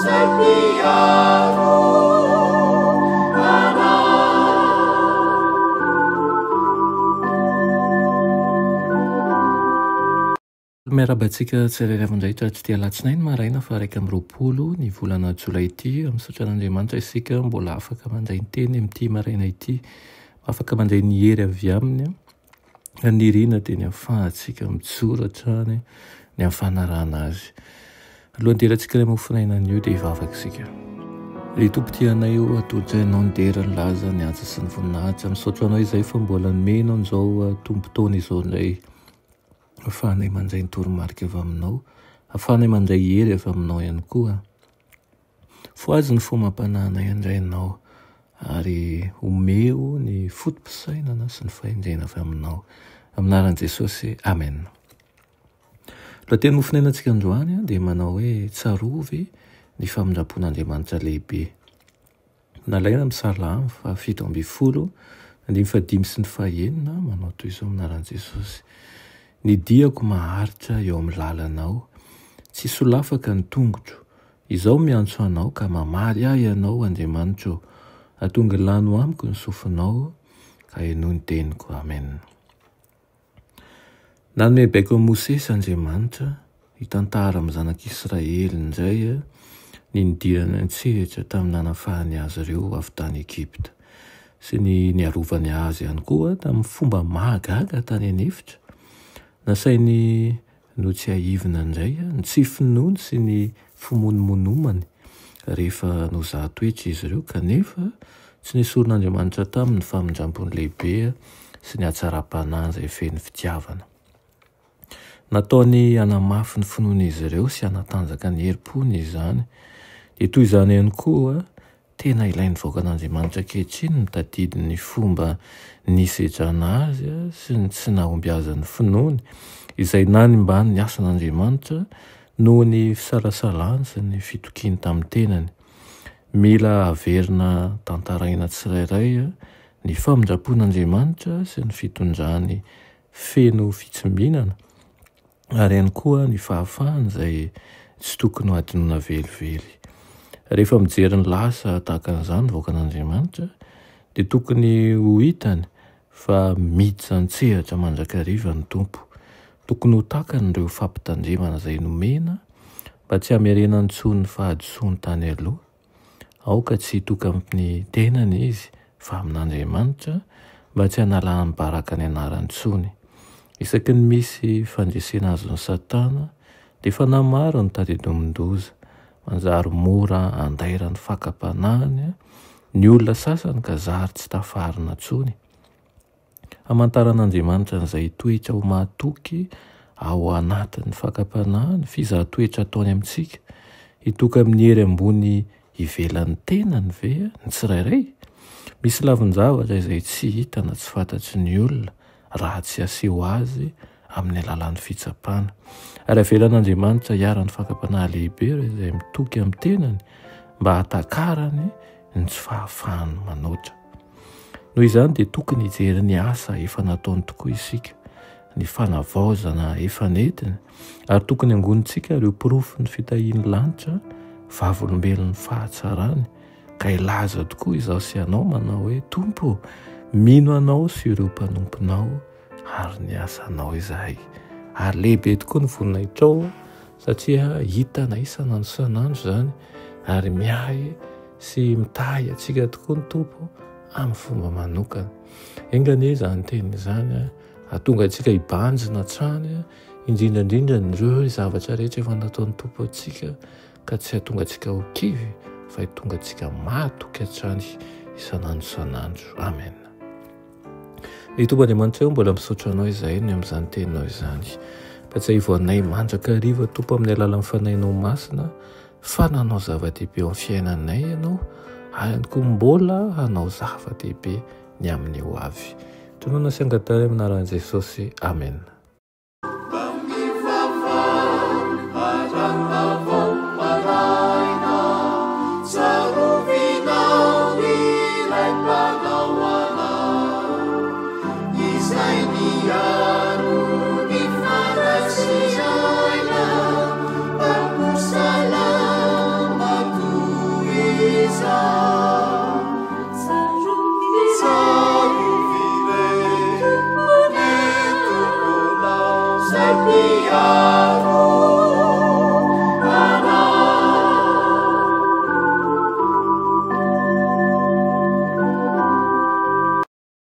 Izay mpiaro anao. Miarahaba antsika tsirairay avy indray tratr'ity alatsinainy maraina faha 21 ny volana jolay ity. Misaotra an'Andriamanitra isika mbola afaka mandray ny teny amin'ity maraina ity, afaka mandray ny hery avy aminy. Ny irina dia ny ahafahantsika mijoro hatrany ny amin'ny fanarahana azy. Alohan'ny hidirantsika ilay mofonaina anio dia hivavaka isika. Ry Tompo tia anay o, atolotra Ianao ny dera, ny laza, ny haja sy ny voninahitra. Misaotra Anao izay fa mbola nomenao an'izao tombon-taona izao indray. Ahafahanay mandray ny toromarika avy Aminao, ahafahanay mandray hery avy Aminao ihany koa. Fohazy ny fo amam-panahinay handray Anao, ary omeo ny foto-pisainana sy ny fahendrena avy Aminao. Amin'ny anaran'i Jesosy, Amen. Lohateny mofonainantsika androany dia manao hoe tsarovy ny famindram-pon'Andriamanitra lehibe. Nalaina amin'ny Salamo faha 17, andininy fahadimy sy ny fahenina, manao toy izao amin'ny anaran'i Jesosy, Ny diako maharitra eo amin'ny lalanao, tsy solafaka ny tongotro. Izaho miantso Anao ka mamaly ahy Ianao, Andriamanitro ô. Atongilano amiko ny sofinao ka henoy ny teniko. Amen. Nanome baiko an'i Mosesy Andriamanitra hitantara amin'ny zanak'Israely indray ny nidirany an-tsehatra tamin'ny nanafahany azy ireo avy tany Egypta, sy ny niarovany azy ihany koa tamin'ny fomba mahagaga tany an'efitra. Nasainy Notsiahivina indray ny tsy finoany sy ny fimonomonomany rehefa nozaha toetra izy ireo, kanefa tsy nesorin'Andriamanitra taminy ny famindrampony lehibe sy ny hatsaram-panahiny izay feno fitiavana. Nataony hanamafy ny finoan'izy ireo sy hanatanjaka ny herim-pony izany. Dia toy izany ihany koa, Tena ilain'ny vahoakan'Andriamanitra ankehitriny ny mitadidy ny fomba nisedrana azy sy ny tsy nahombiazan'ny finoany, izay nanimbany ny asan'Andriamanitra noho ny fisalasalany sy ny fitokiany tamin'ny tenany. Mila averina tantaraina tsirairay ny famindram-pon'Andriamanitra sy ny fitondrany feno fitsimbinana. ary ihany koa ny fahafahana izay tsy tokony ho hadinoina velively. Rehefa mijery ny lasa tahaka an'izany ny vahoakan'Andriamanitra dia tokony ho hitany fa miditra an-tsehatra mandrakariva ny Tompo. Tokony ho takany ireo fampitandremana izay nomena mba tsy hamerenany intsony ny fahadisoany tany aloha. Aoka tsy hitoky amin'ny tenany izy fa amin'Andriamanitra mba tsy hanalany baraka ny anarany intsony. Isaky ny misy fandresena azon'i Satana dia fanahy maro no tadidomin-doza. Manjary mora andairan'ny fakam-panahiny ny olona sasany ka zary tsy tafarina intsony. Hamantaran'Andriamanitra an'izay hitoetra ho mahatoky ao anatin'ny fakam-panahy ny fizahan-toetra ataony amintsika. Hitoky amin'ny hery ambony ivelan'ny tenany ve ny tsirairay? Misy lavin-javatra izay tsy hita na tsy fantatry ny olona raha tsy aseho azy amin'ny alalan'ny fitsapana. Ary avelan'Andriamanitra hiharan'ny fakam-panahy lehibe ireo izay mitoky amin'ny tenany mba hahatakarany ny tsy fahafahany manoatra. Noho izany dia tokony hijery ny asa efa nataony tokoa isika, ny fanavaozana efa nentiny, ary tokony hangonintsika ireo porofon'ny fitahian'ny lanitra, vavolombelon'ny fahatsarany, ka hilaza tokoa izaho sy ianao manao hoe, Tompo ô, mino Anao sy ireo mpanomponao ary ny asanao izahay. Ary lehibe tokoa ny voninahitrao satria hitanay isan'andro isan'andro izany ary miahy sy mitahy antsika tokoa ny Tompo amin'ny fomba manokana. Enga anie izany teny izany hahatonga antsika hibanjina hatrany, indrindra indrindra ireo zavatra rehetra efa nataon'ny Tompo antsika ka tsy hahatonga antsika ho kivy fa hitonga antsika mahatoky hatrany isan'andro isan'andro. Amen. Ny Tompo Andriamanitra eo mbola misaotra anao izahay ny amin'izany teninao izany. Mpatsiahivo anay mandrakariva Tompo amin'ny alalan'ny fanahinao masina fa nanao zava-dehibe eo amin'ny fiainanay ianao ary ihany koa mbola hanao zava-dehibe ny amin'ny ho avy. Tonona sy angatahina amin'ny anaran'i Jesosy. Amena. are.